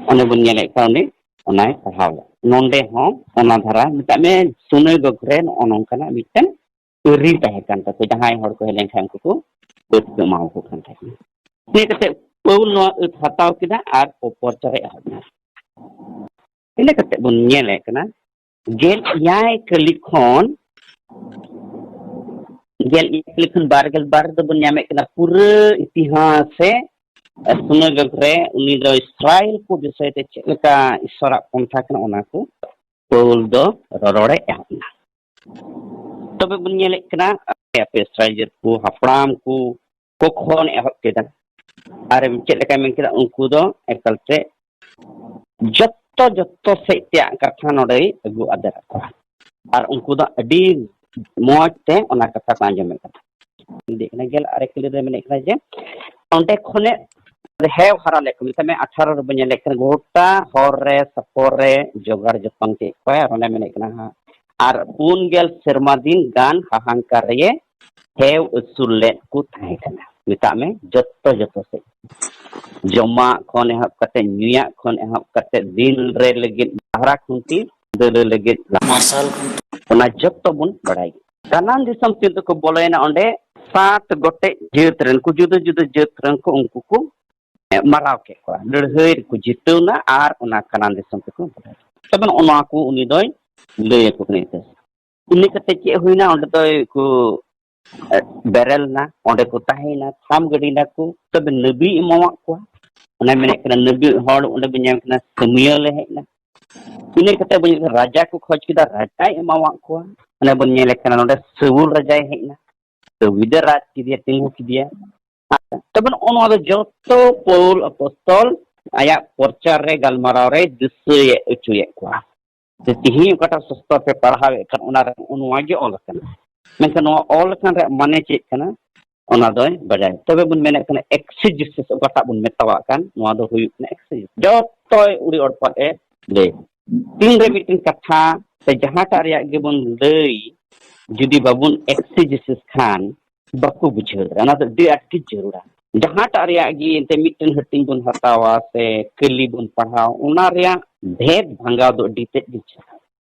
ᱚᱱᱮ ᱵᱚᱱ ᱧᱮᱞᱮᱫ ᱠᱚᱣᱟ, ᱩᱱᱤ ᱚᱱᱟᱭ ᱯᱟᱲᱦᱟᱣ ᱞᱮᱫ᱾ ᱱᱚᱰᱮ ᱦᱚᱸ ᱚᱱᱟ ᱫᱷᱟᱨᱟ, ᱢᱮᱛᱟᱜ ᱢᱮ, ᱥᱩᱱᱟᱹᱜᱚᱜᱽ ᱨᱮ ᱱᱚᱜᱼᱚ ᱱᱚᱝᱠᱟᱱᱟᱜ ᱢᱤᱫᱴᱮᱱ ᱟᱹᱨᱤ ᱛᱟᱦᱮᱸ ᱠᱟᱱ ᱛᱟᱠᱚ, ᱡᱟᱦᱟᱸᱭ ᱦᱚᱲ ᱠᱚ ᱦᱮᱡ ᱞᱮᱱᱠᱷᱟᱱ ᱩᱱᱠᱩ ᱠᱚ ᱟᱹᱛ ᱠᱚ ᱮᱢᱟ ᱠᱚ ᱠᱟᱱ ᱛᱟᱦᱮᱸ ᱠᱟᱱᱟ᱾ ᱤᱱᱟᱹ ᱠᱟᱛᱮ ᱯᱟᱹᱣᱩᱞ ᱱᱚᱣᱟ ᱟᱹᱛ ᱦᱟᱛᱟᱣ ᱠᱮᱫᱟ ᱟᱨ ᱚᱯᱚᱨᱪᱟᱨ ᱮ ᱮᱦᱚᱵ ᱮᱱᱟ᱾ ᱤᱱᱟᱹ ᱠᱟᱛᱮ ᱵᱚᱱ ᱧᱮᱞᱮᱫ ᱠᱟᱱᱟ, ᱜᱮᱞ ᱮᱭᱟᱭ ᱠᱟᱹᱞᱤ ᱠᱷᱚᱱ, ᱜᱮᱞ ᱮᱭᱟᱭ ᱠᱟᱹᱞᱤ ᱠᱷᱚᱱ ᱵᱟᱨ ᱜᱮᱞ ᱵᱟᱨ ᱨᱮᱫᱚ ᱵᱚᱱ ᱧᱟᱢᱮᱫ ᱠᱟᱱᱟ ᱯᱩᱨᱟᱹ ᱤᱛᱤᱦᱟᱥ ᱮ ᱥᱩᱱᱟᱹᱜᱚᱜᱽ ᱨᱮ ᱩᱱᱤ ᱫᱚ ᱤᱥᱨᱟᱭᱮᱞ ᱠᱚ ᱵᱤᱥᱚᱭ ᱛᱮ ᱪᱮᱫ ᱞᱮᱠᱟ ᱤᱥᱚᱨᱟᱜ ᱯᱚᱱᱛᱷᱟ ᱠᱟᱱᱟ, ᱚᱱᱟ ᱠᱚ ᱯᱟᱹᱣᱩᱞ ᱫᱚ ᱨᱚᱨᱚᱲᱮ ᱮᱦᱚᱵ ᱮᱱᱟ᱾ ᱛᱚᱵᱮ ᱵᱚᱱ ᱧᱮᱞᱮᱫ ᱠᱟᱱᱟ, ᱟᱯᱮ ᱤᱥᱨᱟᱭᱮᱞ ᱡᱟᱹᱛ ᱠᱚ, ᱦᱟᱯᱲᱟᱢ ᱠᱚ, ᱠᱚ ᱠᱷᱚᱱ ᱮᱦᱚᱵ ᱠᱮᱫᱟ᱾ ᱟᱨ ᱪᱮᱫ ᱞᱮᱠᱟᱭ ᱢᱮᱱ ᱠᱮᱫᱟ, ᱩᱱᱠᱩ ᱫᱚ ᱮᱠᱟᱞ ᱛᱮ ᱡᱚᱛᱚ, ᱡᱚᱛᱚ ᱥᱮᱫ ᱛᱮᱭᱟᱜ ᱠᱟᱛᱷᱟ ᱱᱚᱰᱮᱭ ᱟᱹᱜᱩ ᱟᱫᱮᱨ ᱟᱠᱚᱣᱟ᱾ ᱟᱨ ᱩᱱᱠᱩ ᱫᱚ ᱟᱹᱰᱤ ᱢᱚᱡᱽ ᱛᱮ ᱚᱱᱟ ᱠᱟᱛᱷᱟ ᱠᱚ ᱟᱸᱡᱚᱢᱮᱫ ᱠᱟᱱᱟ᱾ ᱤᱫᱤᱭᱮᱫ ᱠᱟᱱᱟ᱾ ᱜᱮᱞ ᱟᱨᱮ ᱠᱟᱹᱞᱤ ᱨᱮ ᱢᱮᱱᱮᱫ ᱠᱟᱱᱟ ᱡᱮ ᱚᱸᱰᱮ ᱠᱷᱚᱱᱮ ᱦᱮᱣ ᱦᱟᱨᱟ ᱞᱮᱫ ᱠᱚ, ᱢᱮᱛᱟᱜ ᱢᱮ, ᱟᱴᱷᱟᱨᱚ ᱨᱮᱵᱚᱱ ᱧᱮᱞᱮᱫ ᱠᱟᱱᱟ, ᱜᱚᱴᱟ ᱦᱚᱨ ᱨᱮ ᱥᱟᱯᱷᱚᱨ ᱨᱮ ᱡᱚᱜᱟᱲ ᱡᱚᱛᱚᱱ ᱠᱮᱫ ᱠᱚᱣᱟᱭ᱾ ᱟᱨ ᱚᱸᱰᱮ ᱢᱮᱱᱮᱫ ᱠᱟᱱᱟ ᱦᱟᱸᱜ, ᱟᱨ ᱯᱩᱱ ᱜᱮᱞ ᱥᱮᱨᱢᱟ ᱫᱤᱱ ᱜᱟᱱ ᱦᱟᱦᱟᱝᱠᱟᱨ ᱨᱮ ᱦᱮᱣ ᱟᱹᱥᱩᱞ ᱞᱮᱫ ᱠᱚ ᱛᱟᱦᱮᱸ ᱠᱟᱱᱟ᱾ ᱢᱮᱛᱟᱜ ᱢᱮ, ᱡᱚᱛᱚ, ᱡᱚᱛᱚ ᱥᱮᱫ, ᱡᱚᱢᱟᱜ ᱠᱷᱚᱱ ᱮᱦᱚᱵ ᱠᱟᱛᱮ, ᱧᱩᱭᱟᱜ ᱠᱷᱚᱱ ᱮᱦᱚᱵ ᱠᱟᱛᱮ, ᱫᱤᱱ ᱨᱮ ᱞᱟᱹᱜᱤᱫ ᱰᱟᱦᱨᱟ ᱠᱷᱩᱱᱴᱤ, ᱫᱟᱹᱞᱟᱹ ᱞᱟᱹᱜᱤᱫ ᱢᱟᱨᱥᱟᱞ ᱠᱷᱩᱱᱴᱤ, ᱚᱱᱟ ᱡᱚᱛᱚ ᱵᱚᱱ ᱵᱟᱲᱟᱭ ᱜᱮᱭᱟ᱾ ᱠᱟᱱᱟᱱ ᱫᱤᱥᱚᱢ ᱛᱤᱱ ᱨᱮᱠᱚ ᱵᱚᱞᱚᱭᱮᱱᱟ, ᱚᱸᱰᱮ ᱥᱟᱛ ᱜᱚᱴᱮᱡ ᱡᱟᱹᱛ ᱨᱮᱱ ᱠᱚ, ᱡᱩᱫᱟᱹ ᱡᱩᱫᱟᱹ ᱡᱟᱹᱛ ᱨᱮᱱ ᱠᱚ, ᱩᱱᱠᱩ ᱠᱚ ᱢᱟᱨᱟᱣ ᱠᱮᱫ ᱠᱚᱣᱟ, ᱞᱟᱹᱲᱦᱟᱹᱭ ᱨᱮᱠᱚ ᱡᱤᱛᱟᱹᱣ ᱮᱱᱟ ᱟᱨ ᱚᱱᱟ ᱠᱟᱱᱟᱱ ᱫᱤᱥᱚᱢ ᱛᱮᱠᱚ ᱵᱚᱞᱚᱭᱮᱱᱟ᱾ ᱛᱚᱵᱮ ᱱᱚᱜᱼᱚ ᱱᱚᱣᱟ ᱠᱚ ᱩᱱᱤ ᱫᱚᱭ ᱞᱟᱹᱭ ᱟᱠᱚ ᱠᱟᱱᱟ᱾ ᱤᱱᱟᱹ ᱠᱟᱛᱮ ᱪᱮᱫ ᱦᱩᱭᱱᱟ? ᱚᱸᱰᱮ ᱫᱚ ᱠᱚ ᱵᱮᱨᱮᱞ ᱮᱱᱟ, ᱚᱸᱰᱮ ᱠᱚ ᱛᱟᱦᱮᱸᱭᱮᱱᱟ, ᱛᱷᱟᱢ ᱜᱟᱹᱰᱤ ᱱᱟᱠᱚ᱾ ᱛᱚᱵᱮ ᱱᱟᱹᱵᱤ ᱮᱢᱟᱣᱟᱫ ᱠᱚᱣᱟ, ᱚᱱᱟ ᱢᱮᱱᱮᱫ ᱠᱟᱱᱟ ᱱᱟᱹᱵᱤ ᱦᱚᱲ ᱚᱸᱰᱮ ᱵᱚᱱ ᱧᱟᱢ ᱠᱟᱱᱟ ᱥᱟᱹᱢᱩᱭᱮᱞ ᱮ ᱦᱮᱡ ᱮᱱᱟ᱾ ᱤᱱᱟᱹ ᱠᱟᱛᱮ ᱵᱚᱱ ᱧᱮᱞ ᱠᱟᱱᱟ ᱨᱟᱡᱟ ᱠᱚ ᱠᱷᱚᱡᱽ ᱠᱮᱫᱟ, ᱨᱟᱡᱟᱭ ᱮᱢᱟᱣᱟᱫ ᱠᱚᱣᱟ᱾ ᱚᱱᱮ ᱵᱚᱱ ᱧᱮᱞᱮᱫ ᱠᱟᱱᱟ ᱱᱚᱰᱮ ᱥᱟᱹᱣᱩᱞ ᱨᱟᱡᱟᱭ ᱦᱮᱡ ᱮᱱᱟ, ᱫᱟᱹᱣᱤᱫ ᱮ ᱨᱟᱡᱽ ᱠᱮᱫᱮᱭᱟ, ᱛᱤᱸᱜᱩ ᱠᱮᱫᱮᱭᱟ᱾ ᱛᱚᱵᱮ ᱱᱚᱜᱼᱚ ᱱᱚᱣᱟ ᱫᱚ ᱡᱚᱛᱚ ᱯᱟᱹᱣᱩᱞ ᱟᱯᱚᱥᱛᱚᱞ ᱟᱭᱟᱜ ᱯᱨᱚᱪᱟᱨ ᱨᱮ, ᱜᱟᱞᱢᱟᱨᱟᱣ ᱨᱮ ᱫᱤᱥᱟᱹᱭ ᱦᱚᱪᱚᱭᱮᱫ ᱠᱚᱣᱟ᱾ ᱡᱮ ᱛᱤᱦᱤᱧ ᱚᱠᱟᱴᱟᱜ ᱥᱚᱥᱛᱚᱨ ᱯᱮ ᱯᱟᱲᱦᱟᱣᱮᱫ ᱠᱟᱱ, ᱚᱱᱟ ᱨᱮ ᱱᱚᱜᱼᱚ ᱱᱚᱣᱟ ᱜᱮ ᱚᱞ ᱟᱠᱟᱱᱟ᱾ ᱢᱮᱱᱠᱷᱟᱱ ᱱᱚᱣᱟ ᱚᱞ ᱟᱠᱟᱱ ᱨᱮᱭᱟᱜ ᱢᱟᱱᱮ ᱪᱮᱫ ᱠᱟᱱᱟ, ᱚᱱᱟ ᱫᱚᱭ ᱵᱟᱰᱟᱭᱟ᱾ ᱛᱚᱵᱮ ᱵᱚᱱ ᱢᱮᱱᱮᱫ ᱠᱟᱱᱟ ᱮᱠᱥᱤᱡᱮᱥᱤᱥ, ᱚᱠᱟᱴᱟᱜ ᱵᱚᱱ ᱢᱮᱛᱟᱣᱟᱜ ᱠᱟᱱ, ᱱᱚᱣᱟ ᱫᱚ ᱦᱩᱭᱩᱜ ᱠᱟᱱᱟ ᱮᱠᱥᱤᱡᱮᱥᱤᱥ᱾ ᱡᱚᱛᱚᱭ ᱩᱲᱤ ᱚᱲᱯᱟᱫ ᱮ ᱞᱟᱹᱭ᱾ ᱛᱤᱱᱨᱮ ᱢᱤᱫᱴᱮᱱ ᱠᱟᱛᱷᱟ ᱥᱮ ᱡᱟᱦᱟᱸᱴᱟᱜ ᱨᱮᱭᱟᱜ ᱜᱮᱵᱚᱱ ᱞᱟᱹᱭ, ᱡᱩᱫᱤ ᱵᱟᱵᱚᱱ ᱮᱠᱥᱤᱡᱮᱥᱤᱥ ᱠᱷᱟᱱ, ᱵᱟᱠᱚ ᱵᱩᱡᱷᱟᱹᱣ ᱫᱟᱲᱮᱭᱟᱜᱼᱟ᱾ ᱚᱱᱟ ᱫᱚ ᱟᱹᱰᱤ ᱟᱸᱴ ᱜᱮ ᱡᱟᱹᱨᱩᱲᱟ᱾ ᱡᱟᱦᱟᱸᱴᱟᱜ ᱨᱮᱭᱟᱜ ᱜᱮ ᱮᱱᱛᱮ ᱢᱤᱫᱴᱮᱱ ᱦᱟᱹᱴᱤᱧ ᱵᱚᱱ ᱦᱟᱛᱟᱣᱟ ᱥᱮ ᱠᱟᱹᱞᱤ ᱵᱚᱱ ᱯᱟᱲᱦᱟᱣ, ᱚᱱᱟ ᱨᱮᱭᱟᱜ ᱵᱷᱮᱫ ᱵᱷᱟᱸᱜᱟᱣ ᱫᱚ ᱟᱹᱰᱤ ᱛᱮᱫ ᱜᱮ ᱡᱟᱹᱨᱩᱲᱟ᱾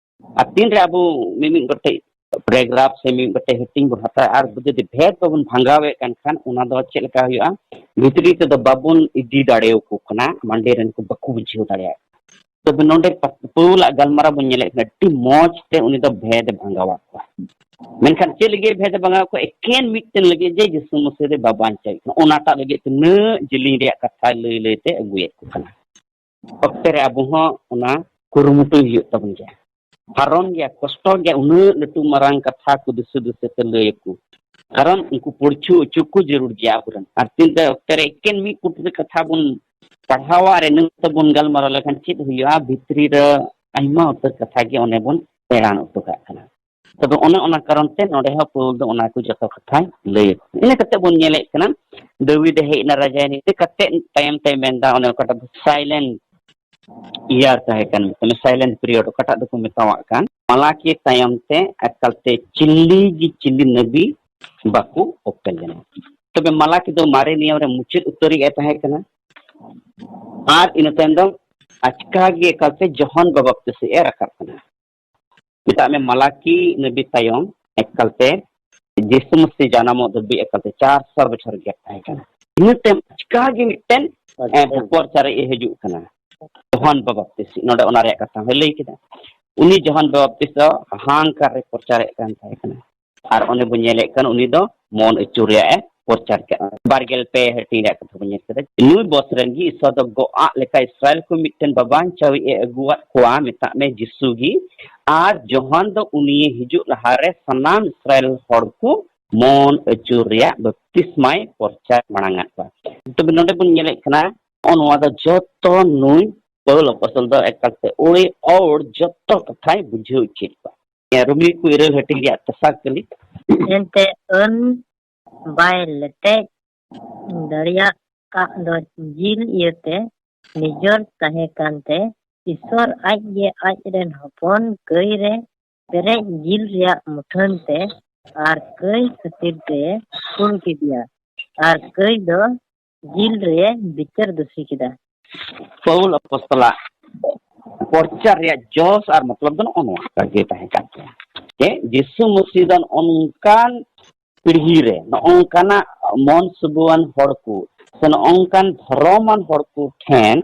ᱟᱨ ᱛᱤᱱᱨᱮ ᱟᱵᱚ ᱢᱤᱢᱤᱫ ᱜᱚᱴᱮᱡ ᱯᱮᱨᱟᱜᱨᱟᱯᱷ ᱥᱮ ᱢᱤᱢᱤᱫ ᱜᱚᱴᱮᱡ ᱦᱟᱹᱴᱤᱧ ᱵᱚᱱ ᱦᱟᱛᱟᱣᱟ ᱟᱨ ᱡᱩᱫᱤ ᱵᱷᱮᱫ ᱵᱟᱵᱚᱱ ᱵᱷᱟᱸᱜᱟᱣᱮᱫ ᱠᱟᱱ ᱠᱷᱟᱱ, ᱚᱱᱟ ᱫᱚ ᱪᱮᱫ ᱞᱮᱠᱟ ᱦᱩᱭᱩᱜᱼᱟ? ᱵᱷᱤᱛᱨᱤ ᱛᱮᱫᱚ ᱵᱟᱵᱚᱱ ᱤᱫᱤ ᱫᱟᱲᱮᱭᱟᱠᱚ ᱠᱟᱱᱟ, ᱢᱟᱱᱰᱮ ᱨᱮᱱ ᱠᱚ ᱵᱟᱠᱚ ᱵᱩᱡᱷᱟᱹᱣ ᱫᱟᱲᱮᱭᱟᱜ᱾ ᱛᱚᱵᱮ ᱱᱚᱰᱮ ᱯᱟ-, ᱯᱟᱹᱣᱩᱞᱟᱜ ᱜᱟᱞᱢᱟᱨᱟᱣ ᱵᱚᱱ ᱧᱮᱞᱮᱫ ᱠᱟᱱᱟ, ᱟᱹᱰᱤ ᱢᱚᱡᱽ ᱛᱮ ᱩᱱᱤ ᱫᱚ ᱵᱷᱮᱫ ᱮ ᱵᱷᱟᱸᱜᱟᱣᱟᱫ ᱠᱚᱣᱟ᱾ ᱢᱮᱱᱠᱷᱟᱱ ᱪᱮᱫ ᱞᱟᱹᱜᱤᱫ ᱮ ᱵᱷᱮᱫ ᱮ ᱵᱷᱟᱸᱜᱟᱣ ᱠᱚᱣᱟ? ᱮᱠᱮᱱ ᱢᱤᱫᱴᱮᱱ ᱞᱟᱹᱜᱤᱫ ᱡᱮ ᱡᱤᱥᱩ ᱢᱟᱹᱥᱤ ᱫᱚ ᱵᱟᱵᱟᱧᱪᱟᱣ ᱠᱟᱱᱟ, ᱚᱱᱟᱴᱟᱜ ᱞᱟᱹᱜᱤᱫ ᱛᱤᱱᱟᱹᱜ ᱡᱤᱞᱤᱧ ᱨᱮᱭᱟᱜ ᱠᱟᱛᱷᱟ ᱞᱟᱹᱭ ᱞᱟᱹᱭ ᱛᱮ ᱟᱹᱜᱩᱭᱮᱫ ᱠᱚ ᱠᱟᱱᱟ᱾ ᱚᱠᱛᱮ ᱨᱮ ᱟᱵᱚ ᱦᱚᱸ ᱚᱱᱟ ᱠᱩᱨᱩᱢᱩᱴᱩᱭ ᱦᱩᱭᱩᱜ ᱛᱟᱵᱚᱱ ᱜᱮᱭᱟ᱾ ᱦᱟᱨᱚᱱ ᱜᱮᱭᱟ, ᱠᱚᱥᱴᱚ ᱜᱮᱭᱟ, ᱩᱱᱟᱹᱜ ᱞᱟᱹᱴᱩ ᱢᱟᱨᱟᱝ ᱠᱟᱛᱷᱟ ᱠᱚ ᱫᱤᱥᱟᱹ ᱫᱤᱥᱟᱹ ᱛᱮ ᱞᱟᱹᱭ ᱟᱠᱚ᱾ ᱠᱟᱨᱚᱱ ᱩᱱᱠᱩ ᱯᱚᱲᱪᱷᱩ ᱚᱪᱚ ᱠᱚ ᱡᱟᱹᱨᱩᱲ ᱜᱮᱭᱟ ᱟᱵᱚᱨᱮᱱ᱾ ᱟᱨ ᱛᱤᱱᱨᱮ ᱚᱠᱛᱮ ᱨᱮ ᱮᱠᱮᱱ ᱢᱤᱫ ᱯᱩᱴᱷᱤ ᱠᱟᱛᱷᱟ ᱵᱚᱱ ᱯᱟᱲᱦᱟᱣᱟ ᱟᱨ ᱤᱱᱟᱹ ᱛᱮᱵᱚᱱ ᱜᱟᱞᱢᱟᱨᱟᱣ ᱞᱮᱠᱷᱟᱱ ᱪᱮᱫ ᱦᱩᱭᱩᱜᱼᱟ? ᱵᱷᱤᱛᱨᱤ ᱨᱮ ᱟᱭᱢᱟ ᱩᱛᱟᱹᱨ ᱠᱟᱛᱷᱟ ᱜᱮ ᱚᱱᱮ ᱵᱚᱱ ᱮᱲᱟᱱ ᱦᱚᱴᱚ ᱠᱟᱜ ᱠᱟᱱᱟ᱾ ᱛᱚᱵᱮ ᱚᱱᱮ ᱚᱱᱟ ᱠᱟᱨᱚᱱ ᱛᱮ ᱱᱚᱰᱮ ᱦᱚᱸ ᱯᱟᱹᱣᱩᱞ ᱫᱚ ᱚᱱᱟ ᱠᱚ ᱡᱚᱛᱚ ᱠᱟᱛᱷᱟᱭ ᱞᱟᱹᱭ ᱟᱠᱚ᱾ ᱤᱱᱟᱹ ᱠᱟᱛᱮ ᱵᱚᱱ ᱧᱮᱞᱮᱫ ᱠᱟᱱᱟ, ᱫᱟᱹᱣᱤᱫ ᱮ ᱦᱮᱡ ᱮᱱᱟ ᱨᱟᱡᱟᱭ ᱱᱤᱛᱮ ᱠᱟᱛᱮ ᱛᱟᱭᱚᱢ ᱛᱮ ᱢᱮᱱᱫᱟ, ᱚᱱᱮ ᱚᱠᱟᱴᱟᱜ ᱫᱚ ᱥᱟᱭᱞᱮᱱᱴ ᱤᱭᱟᱨ ᱛᱟᱦᱮᱸ ᱠᱟᱱ, ᱢᱟᱱᱮ ᱥᱟᱭᱞᱮᱱᱴ ᱯᱤᱨᱤᱭᱚᱰ ᱚᱠᱟᱴᱟᱜ ᱫᱚᱠᱚ ᱢᱮᱛᱟᱣᱟᱜ ᱠᱟᱱ, ᱢᱟᱞᱟᱠᱤ ᱛᱟᱭᱚᱢ ᱛᱮ ᱮᱠᱟᱞ ᱛᱮ ᱪᱤᱞᱤ ᱜᱮ ᱪᱤᱞᱤ ᱱᱟᱵᱤ ᱵᱟᱠᱚ ᱚᱯᱮᱞ ᱞᱮᱱᱟ᱾ ᱛᱚᱵᱮ ᱢᱟᱞᱟᱠᱤ ᱫᱚ ᱢᱟᱨᱮ ᱱᱤᱭᱚᱢ ᱨᱮ ᱢᱩᱪᱟᱹᱫ ᱩᱛᱟᱹᱨᱤᱡ ᱮ ᱛᱟᱦᱮᱸ ᱠᱟᱱᱟ᱾ ᱟᱨ ᱤᱱᱟᱹ ᱛᱟᱭᱚᱢ ᱫᱚ ᱟᱪᱠᱟ ᱜᱮ ᱮᱠᱟᱞ ᱛᱮ ᱡᱚᱦᱚᱱ ᱵᱟᱯᱛᱤᱥᱤ ᱮ ᱨᱟᱠᱟᱵ ᱠᱟᱱᱟ᱾ ᱢᱮᱛᱟᱜ ᱢᱮ, ᱢᱟᱞᱟᱠᱤ ᱱᱟᱵᱤ ᱛᱟᱭᱚᱢ ᱮᱠᱟᱞ ᱛᱮ ᱡᱤᱥᱩ ᱢᱟᱹᱥᱤ ᱡᱟᱱᱟᱢᱚᱜ ᱫᱷᱟᱹᱵᱤᱡ ᱮᱠᱟᱞ ᱛᱮ ᱪᱟᱨᱥᱚ ᱵᱚᱪᱷᱚᱨ ᱜᱮᱯ ᱛᱟᱦᱮᱸ ᱠᱟᱱᱟ᱾ ᱤᱱᱟᱹ ᱛᱟᱭᱚᱢ ᱟᱪᱠᱟ ᱜᱮ ᱢᱤᱫᱴᱮᱱ ᱮ, ᱯᱨᱚᱪᱟᱨᱤᱡ ᱮ ᱦᱤᱡᱩᱜ ᱠᱟᱱᱟ, ᱡᱚᱦᱟᱱ ᱵᱟᱯᱛᱤᱥᱤ᱾ ᱱᱚᱰᱮ ᱚᱱᱟ ᱨᱮᱭᱟᱜ ᱠᱟᱛᱷᱟ ᱦᱚᱸᱭ ᱞᱟᱹᱭ ᱠᱮᱫᱟ᱾ ᱩᱱᱤ ᱡᱚᱦᱟᱱ ᱵᱟᱯᱛᱤᱥ ᱫᱚ ᱦᱟᱦᱟᱝᱠᱟᱨ ᱨᱮ ᱯᱨᱚᱪᱟᱨᱮᱫ ᱠᱟᱱ ᱛᱟᱦᱮᱸ ᱠᱟᱱᱟ᱾ ᱟᱨ ᱚᱱᱮ ᱵᱚᱱ ᱧᱮᱞᱮᱫ ᱠᱟᱱ, ᱩᱱᱤ ᱫᱚ ᱢᱚᱱ ᱟᱹᱪᱩᱨ ᱨᱮᱭᱟᱜ ᱮ ᱯᱨᱚᱪᱟᱨ ᱠᱮᱫᱟ᱾ ᱵᱟᱨ ᱜᱮᱞ ᱯᱮ ᱦᱟᱹᱴᱤᱧ ᱨᱮᱭᱟᱜ ᱠᱟᱛᱷᱟ ᱵᱚᱱ ᱧᱮᱞ ᱠᱮᱫᱟ᱾ ᱱᱩᱭ ᱵᱚᱥ ᱨᱮᱱ ᱜᱮ ᱤᱥᱚᱨ ᱫᱚ ᱜᱚᱜ ᱟᱜ ᱞᱮᱠᱟ ᱤᱥᱨᱟᱭᱮᱞ ᱠᱚ ᱢᱤᱫᱴᱮᱱ ᱵᱟᱵᱟᱧᱪᱟᱣᱤᱡ ᱮ ᱟᱹᱜᱩᱣᱟᱫ ᱠᱚᱣᱟ, ᱢᱮᱛᱟᱜ ᱢᱮ ᱡᱤᱥᱩ ᱜᱮ᱾ ᱟᱨ ᱡᱚᱦᱟᱱ ᱫᱚ ᱩᱱᱤᱭᱮ ᱦᱤᱡᱩᱜ ᱞᱟᱦᱟᱨᱮ ᱥᱟᱱᱟᱢ ᱤᱥᱨᱟᱭᱮᱞ ᱦᱚᱲ ᱠᱚ ᱢᱚᱱ ᱟᱹᱪᱩᱨ ᱨᱮᱭᱟᱜ ᱵᱟᱯᱛᱤᱥᱢᱟᱭ ᱯᱨᱚᱪᱟᱨ ᱢᱟᱲᱟᱝ ᱟᱫ ᱠᱚᱣᱟ᱾ ᱛᱚᱵᱮ ᱱᱚᱰᱮ ᱵᱚᱱ ᱧᱮᱞᱮᱫ ᱠᱟᱱᱟ, ᱱᱚᱜᱼᱚ ᱱᱚᱣᱟ ᱫᱚ ᱡᱚᱛᱚ ᱱᱩᱭ ᱯᱟᱹᱣᱩᱞ ᱟᱯᱚᱥᱛᱚᱞ ᱫᱚ ᱮᱠᱟᱞᱛᱮ ᱳᱭ ᱳᱨ ᱡᱚᱛᱚ ᱠᱟᱛᱷᱟᱭ ᱵᱩᱡᱷᱟᱹᱣ ᱦᱚᱪᱚᱭᱮᱫ ᱠᱚᱣᱟ᱾ ᱨᱳᱢᱤ ᱠᱚ ᱤᱨᱟᱹᱞ ᱦᱟᱹᱴᱤᱧ ᱨᱮᱭᱟᱜ ᱛᱮᱥᱟᱨ ᱠᱟᱹᱞᱤ᱾ ᱮᱱᱛᱮ ᱟᱹᱱ ᱵᱟᱭ ᱞᱮᱴᱮᱡ ᱫᱟᱲᱮᱭᱟᱜ ᱫᱚ ᱡᱤᱞ ᱤᱭᱟᱹᱛᱮ ᱱᱤᱡᱚᱨ ᱛᱟᱦᱮᱸ ᱠᱟᱱᱛᱮ, ᱤᱥᱚᱨ ᱟᱡ ᱜᱮ ᱟᱡ ᱨᱮᱱ ᱦᱚᱯᱚᱱ ᱠᱟᱹᱭ ᱨᱮ ᱯᱮᱨᱮᱡ ᱡᱤᱞ ᱨᱮᱭᱟᱜ ᱢᱩᱴᱷᱟᱹᱱ ᱛᱮ ᱟᱨ ᱠᱟᱹᱭ ᱠᱷᱟᱹᱛᱤᱨ ᱛᱮ ᱠᱩᱞ ᱠᱮᱫᱮᱭᱟ᱾ ᱟᱨ ᱠᱟᱹᱭ ᱫᱚ ᱡᱤᱞ ᱨᱮ ᱵᱤᱪᱟᱹᱨ ᱫᱩᱥᱤ ᱠᱮᱫᱟ᱾ ᱯᱟᱹᱣᱩᱞ ᱟᱯᱚᱥᱛᱚᱞᱟᱜ ᱯᱨᱚᱪᱟᱨ ᱨᱮᱭᱟᱜ ᱡᱚᱥ ᱟᱨ ᱢᱚᱛᱞᱚᱵ ᱫᱚ ᱱᱚᱜᱼᱚ ᱱᱚᱣᱟ ᱜᱮ ᱛᱟᱦᱮᱸ ᱠᱟᱱ ᱛᱟᱭᱟ, ᱡᱮ ᱡᱤᱥᱩ ᱢᱟᱹᱥᱤ ᱫᱚ ᱱᱚᱜᱼᱚ ᱱᱚᱝᱠᱟᱱ ᱯᱤᱲᱦᱤ ᱨᱮ, ᱱᱚᱜᱼᱚ ᱱᱚᱝᱠᱟᱱᱟᱜ ᱢᱚᱱ ᱥᱩᱵᱩᱣᱟᱱ ᱦᱚᱲ ᱠᱚ ᱥᱮ ᱱᱚᱜᱼᱚ ᱱᱚᱝᱠᱟᱱ ᱫᱷᱚᱨᱚᱢᱟᱱ ᱦᱚᱲ ᱠᱚ ᱴᱷᱮᱱ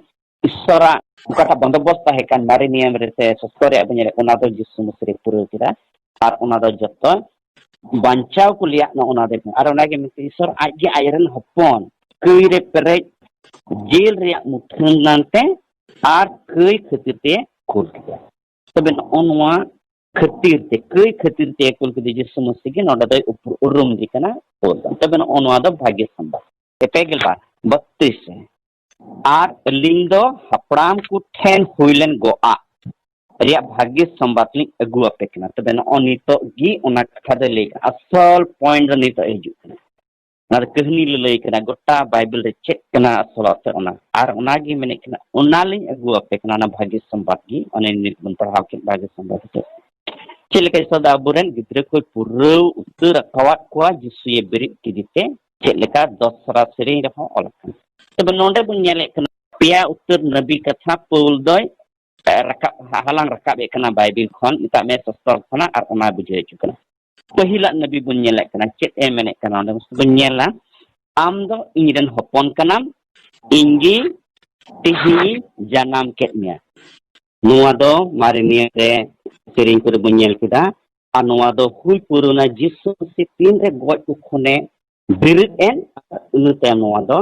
ᱤᱥᱚᱨᱟᱜ ᱚᱠᱟᱴᱟᱜ ᱵᱚᱱᱫᱚᱵᱚᱥᱛ ᱛᱟᱦᱮᱸ ᱠᱟᱱ ᱢᱟᱨᱮ ᱱᱤᱭᱚᱢ ᱨᱮ ᱥᱮ ᱥᱚᱥᱛᱚ ᱨᱮᱭᱟᱜ ᱵᱚᱱ ᱧᱮᱞᱮᱫ, ᱚᱱᱟ ᱫᱚ ᱡᱤᱥᱩ ᱢᱟᱹᱥᱤ ᱨᱮ ᱯᱩᱨᱟᱹᱣ ᱠᱮᱫᱟ᱾ ᱟᱨ ᱚᱱᱟ ᱫᱚ ᱡᱚᱛᱚ ᱵᱟᱧᱪᱟᱣ ᱠᱚ ᱞᱟᱹᱭᱟᱜ ᱱᱚᱜᱼᱚ ᱱᱚᱣᱟ ᱫᱚ᱾ ᱟᱨ ᱚᱱᱟᱜᱮ ᱢᱮᱱᱛᱮ ᱤᱥᱚᱨ ᱟᱡ ᱜᱮ ᱟᱡ ᱨᱮᱱ ᱦᱚᱯᱚᱱ ᱠᱟᱹᱭ ᱨᱮ ᱯᱮᱨᱮᱡ ᱡᱮᱞ ᱨᱮᱭᱟᱜ ᱢᱩᱴᱷᱟᱹᱱ ᱱᱟᱱᱛᱮ ᱟᱨ ᱠᱟᱹᱭ ᱠᱷᱟᱹᱛᱤᱨ ᱛᱮ ᱠᱩᱞ ᱠᱮᱫᱟ᱾ ᱛᱚᱵᱮ ᱱᱚᱜᱼᱚ ᱱᱚᱣᱟ ᱠᱷᱟᱹᱛᱤᱨ ᱛᱮ, ᱠᱟᱹᱭ ᱠᱷᱟᱹᱛᱤᱨ ᱛᱮ ᱠᱩᱞ ᱠᱮᱫᱮ ᱡᱤᱥᱩ ᱢᱟᱹᱥᱤ ᱜᱮ ᱱᱚᱰᱮ ᱫᱚᱭ ᱩᱯᱨᱩ-, ᱩᱨᱩᱢ ᱮᱫᱮ ᱠᱟᱱᱟ᱾ ᱛᱚᱵᱮ ᱱᱚᱜᱼᱚ ᱱᱚᱣᱟ ᱫᱚ ᱵᱷᱟᱹᱜᱤ ᱥᱚᱢᱵᱟᱫ᱾ ᱯᱮ ᱜᱮᱞ ᱵᱟᱨ, ᱵᱟᱛᱤᱥ ᱨᱮ, ᱟᱨ ᱟᱹᱞᱤᱧ ᱫᱚ ᱦᱟᱯᱲᱟᱢ ᱠᱚ ᱴᱷᱮᱱ ᱦᱩᱭ ᱞᱮᱱ ᱜᱚᱜᱼᱟ ᱨᱮᱭᱟᱜ ᱵᱷᱟᱹᱜᱤ ᱥᱚᱢᱵᱟᱫ ᱞᱤᱧ ᱟᱹᱜᱩ ᱟᱯᱮ ᱠᱟᱱᱟ᱾ ᱛᱚᱵᱮ ᱱᱚᱜᱼᱚ ᱱᱤᱛᱚᱜ ᱜᱮ ᱚᱱᱟ ᱠᱟᱛᱷᱟ ᱫᱚᱭ ᱞᱟᱹᱭ ᱠᱟᱱᱟ, ᱟᱥᱚᱞ ᱯᱚᱭᱮᱱᱴ ᱫᱚ ᱱᱤᱛᱚᱜ ᱦᱤᱡᱩᱜ ᱠᱟᱱᱟ᱾ ᱚᱱᱟ ᱫᱚ ᱠᱟᱹᱦᱱᱤ ᱞᱟᱹᱞᱟᱹᱭ ᱠᱟᱱᱟ, ᱜᱚᱴᱟ ᱵᱟᱭᱵᱮᱞ ᱨᱮ ᱪᱮᱫ ᱠᱟᱱᱟ ᱟᱥᱚᱞᱟᱜ ᱛᱮ ᱚᱱᱟ᱾ ᱟᱨ ᱚᱱᱟᱜᱮ ᱢᱮᱱᱮᱫ ᱠᱟᱱᱟ, ᱚᱱᱟᱞᱤᱧ ᱟᱹᱜᱩ ᱟᱯᱮ ᱠᱟᱱᱟ, ᱚᱱᱟ ᱵᱷᱟᱹᱜᱤ ᱥᱚᱢᱵᱟᱫ ᱜᱮ, ᱚᱱᱮ ᱱᱤᱛ ᱵᱚᱱ ᱯᱟᱲᱦᱟᱣ ᱠᱮᱫ ᱵᱷᱟᱹᱜᱤ ᱥᱚᱢᱵᱟᱫ ᱛᱮ᱾ ᱪᱮᱫ ᱞᱮᱠᱟ ᱤᱥᱚᱨ ᱫᱚ ᱟᱵᱚᱨᱮᱱ ᱜᱤᱫᱽᱨᱟᱹ ᱠᱚᱭ ᱯᱩᱨᱟᱹᱣ ᱩᱛᱟᱹᱨ ᱟᱠᱟᱣᱟᱫ ᱠᱚᱣᱟ, ᱡᱤᱥᱩᱭᱮ ᱵᱮᱨᱮᱫ ᱠᱮᱫᱮ ᱛᱮ, ᱪᱮᱫ ᱞᱮᱠᱟ ᱫᱚᱥᱨᱟ ᱥᱮᱨᱮᱧ ᱨᱮᱦᱚᱸ ᱚᱞ ᱟᱠᱟᱱᱟ᱾ ᱛᱚᱵᱮ ᱱᱚᱰᱮ ᱵᱚᱱ ᱧᱮᱞᱮᱫ ᱠᱟᱱᱟ, ᱯᱮᱭᱟ ᱩᱛᱟᱹᱨ ᱱᱟᱵᱤ ᱠᱟᱛᱷᱟ ᱯᱟᱹᱣᱩᱞ ᱫᱚᱭ ᱨᱟᱠᱟᱵ, ᱦᱟᱞᱟᱝ ᱨᱟᱠᱟᱵ ᱮᱫ ᱠᱟᱱᱟ ᱵᱟᱭᱵᱮᱞ ᱠᱷᱚᱱ, ᱢᱮᱛᱟᱜ ᱢᱮ ᱥᱚᱥᱛᱚᱨ ᱠᱷᱚᱱᱟᱜ, ᱟᱨ ᱚᱱᱟ ᱵᱩᱡᱷᱟᱹᱣ ᱦᱚᱪᱚ ᱠᱟᱱᱟ᱾ ᱯᱟᱹᱦᱤᱞᱟᱜ ᱱᱟᱵᱤ ᱵᱚᱱ ᱧᱮᱞᱮᱫ ᱠᱟᱱᱟ, ᱪᱮᱫ ᱮ ᱢᱮᱱᱮᱫ ᱠᱟᱱᱟ ᱚᱸᱰᱮ ᱵᱚᱱ ᱧᱮᱞᱟ᱾ ᱟᱢ ᱫᱚ ᱤᱧ ᱨᱮᱱ ᱦᱚᱯᱚᱱ ᱠᱟᱱᱟᱢ, ᱤᱧ ᱜᱮ ᱛᱮᱦᱮᱧ ᱡᱟᱱᱟᱢ ᱠᱮᱫ ᱢᱮᱭᱟ᱾ ᱱᱚᱣᱟ ᱫᱚ ᱢᱟᱨᱮ ᱱᱤᱭᱚᱢ ᱨᱮ ᱥᱮᱨᱮᱧ ᱠᱚᱨᱮ ᱵᱚᱱ ᱧᱮᱞ ᱠᱮᱫᱟ᱾ ᱟᱨ ᱱᱚᱣᱟ ᱫᱚ ᱦᱩᱭ ᱯᱩᱨᱟᱹᱣᱱᱟ ᱡᱤᱥᱩ ᱢᱟᱹᱥᱤ ᱛᱤᱱ ᱨᱮ ᱜᱚᱡ ᱠᱚ ᱠᱷᱚᱱᱮ ᱵᱮᱨᱮᱫ ᱮᱱ, ᱤᱱᱟᱹ ᱛᱟᱭᱚᱢ ᱱᱚᱣᱟ ᱫᱚ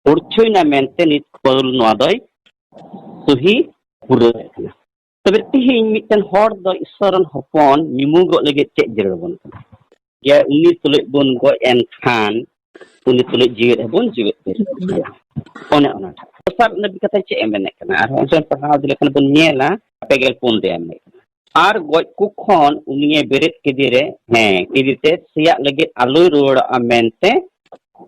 ᱯᱩᱨᱪᱷᱟᱹᱭᱱᱟ ᱢᱮᱱᱛᱮ ᱱᱤᱛ ᱯᱟᱹᱣᱩᱞ ᱱᱚᱣᱟ ᱫᱚᱭ ᱥᱩᱦᱤ ᱯᱩᱨᱟᱹᱣᱮᱫ ᱠᱟᱱᱟ᱾ ᱛᱚᱵᱮ ᱛᱮᱦᱮᱧ ᱢᱤᱫᱴᱮᱱ ᱦᱚᱲ ᱫᱚ ᱤᱥᱥᱚᱨ ᱨᱮᱱ ᱦᱚᱯᱚᱱ ᱧᱩᱢᱩᱜᱚᱜ ᱞᱟᱹᱜᱤᱫ ᱪᱮᱫ ᱡᱟᱹᱨᱩᱲ ᱟᱵᱚᱱ ᱠᱟᱱᱟ? ᱡᱮ ᱩᱱᱤ ᱛᱩᱞᱩᱡ ᱵᱚᱱ ᱜᱚᱡ ᱮᱱ ᱠᱷᱟᱱ ᱩᱱᱤ ᱛᱩᱞᱩᱡ ᱡᱤᱣᱮᱫ ᱦᱚᱸᱵᱚᱱ ᱡᱤᱣᱮᱫ ᱫᱟᱲᱮᱭᱟᱜᱼᱟ᱾ ᱚᱱᱮ ᱚᱱᱟᱴᱟᱜ᱾ ᱫᱚᱥᱟᱨ ᱱᱚᱵᱤ ᱠᱟᱛᱷᱟ ᱪᱮᱫ ᱮ ᱢᱮᱱᱮᱫ ᱠᱟᱱᱟ? ᱟᱨᱦᱚᱸ ᱚᱱᱠᱟ ᱯᱟᱲᱦᱟᱣ ᱤᱫᱤ ᱞᱮᱠᱷᱟᱱ ᱵᱚᱱ ᱧᱮᱞᱟ, ᱯᱮ ᱜᱮᱞ ᱯᱩᱱ ᱨᱮ ᱢᱮᱱᱮᱫ ᱠᱟᱱᱟ, "ᱟᱨ ᱜᱚᱡ ᱠᱚ ᱠᱷᱚᱱ ᱩᱱᱤᱭᱮ ᱵᱮᱨᱮᱫ ᱠᱮᱫᱮ ᱨᱮ, ᱦᱮᱸ, ᱠᱮᱫᱮ ᱛᱮ ᱥᱮᱭᱟᱜ ᱞᱟᱹᱜᱤᱫ ᱟᱞᱚᱭ ᱨᱩᱣᱟᱹᱲᱚᱜᱼᱟ ᱢᱮᱱᱛᱮ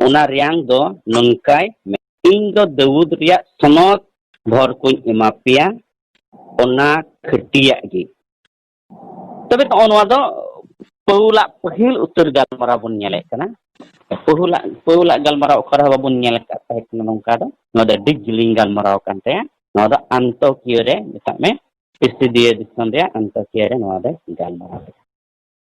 ᱚᱱᱟ ᱨᱮᱭᱟᱝ ᱫᱚ ᱱᱚᱝᱠᱟᱭ ᱢᱮ, ᱤᱧ ᱫᱚ ᱫᱟᱹᱣᱩᱫ ᱨᱮᱭᱟᱜ ᱥᱚᱱᱚᱛ ᱵᱷᱚᱨ ᱠᱚᱧ ᱮᱢᱟ ᱯᱮᱭᱟ, ᱚᱱᱟ ᱠᱷᱟᱹᱴᱤᱭᱟᱜ ᱜᱮ᱾" ᱛᱚᱵᱮ ᱱᱚᱜᱼᱚ ᱱᱚᱣᱟ ᱫᱚ ᱯᱟᱹᱣᱩᱞᱟᱜ ᱯᱟᱹᱦᱤᱞ ᱩᱛᱟᱹᱨ ᱜᱟᱞᱢᱟᱨᱟᱣ ᱵᱚᱱ ᱧᱮᱞᱮᱫ ᱠᱟᱱᱟ᱾ ᱯᱟᱹᱣᱩᱞᱟᱜ, ᱯᱟᱹᱣᱩᱞᱟᱜ ᱜᱟᱞᱢᱟᱨᱟᱣ ᱚᱠᱟ ᱨᱮᱦᱚᱸ ᱵᱟᱵᱚᱱ ᱧᱮᱞ ᱟᱠᱟᱫ ᱛᱟᱦᱮᱸ ᱠᱟᱱᱟ ᱱᱚᱝᱠᱟ ᱫᱚ᱾ ᱱᱚᱣᱟ ᱫᱚ ᱟᱹᱰᱤ ᱡᱤᱞᱤᱧ ᱜᱟᱞᱢᱟᱨᱟᱣ ᱠᱟᱱ ᱛᱟᱭᱟ᱾ ᱱᱚᱣᱟ ᱫᱚ ᱟᱱᱛᱚᱠᱤᱭᱟᱹ ᱨᱮ, ᱢᱮᱛᱟᱜ ᱢᱮ, ᱯᱤᱥᱤᱫᱤᱭᱟᱹ ᱫᱤᱥᱚᱢ ᱨᱮᱭᱟᱜ ᱟᱱᱛᱚᱠᱤᱭᱟᱹ ᱨᱮ ᱱᱚᱣᱟ ᱫᱚ ᱜᱟᱞᱢᱟᱨᱟᱣ ᱠᱟᱱᱟ᱾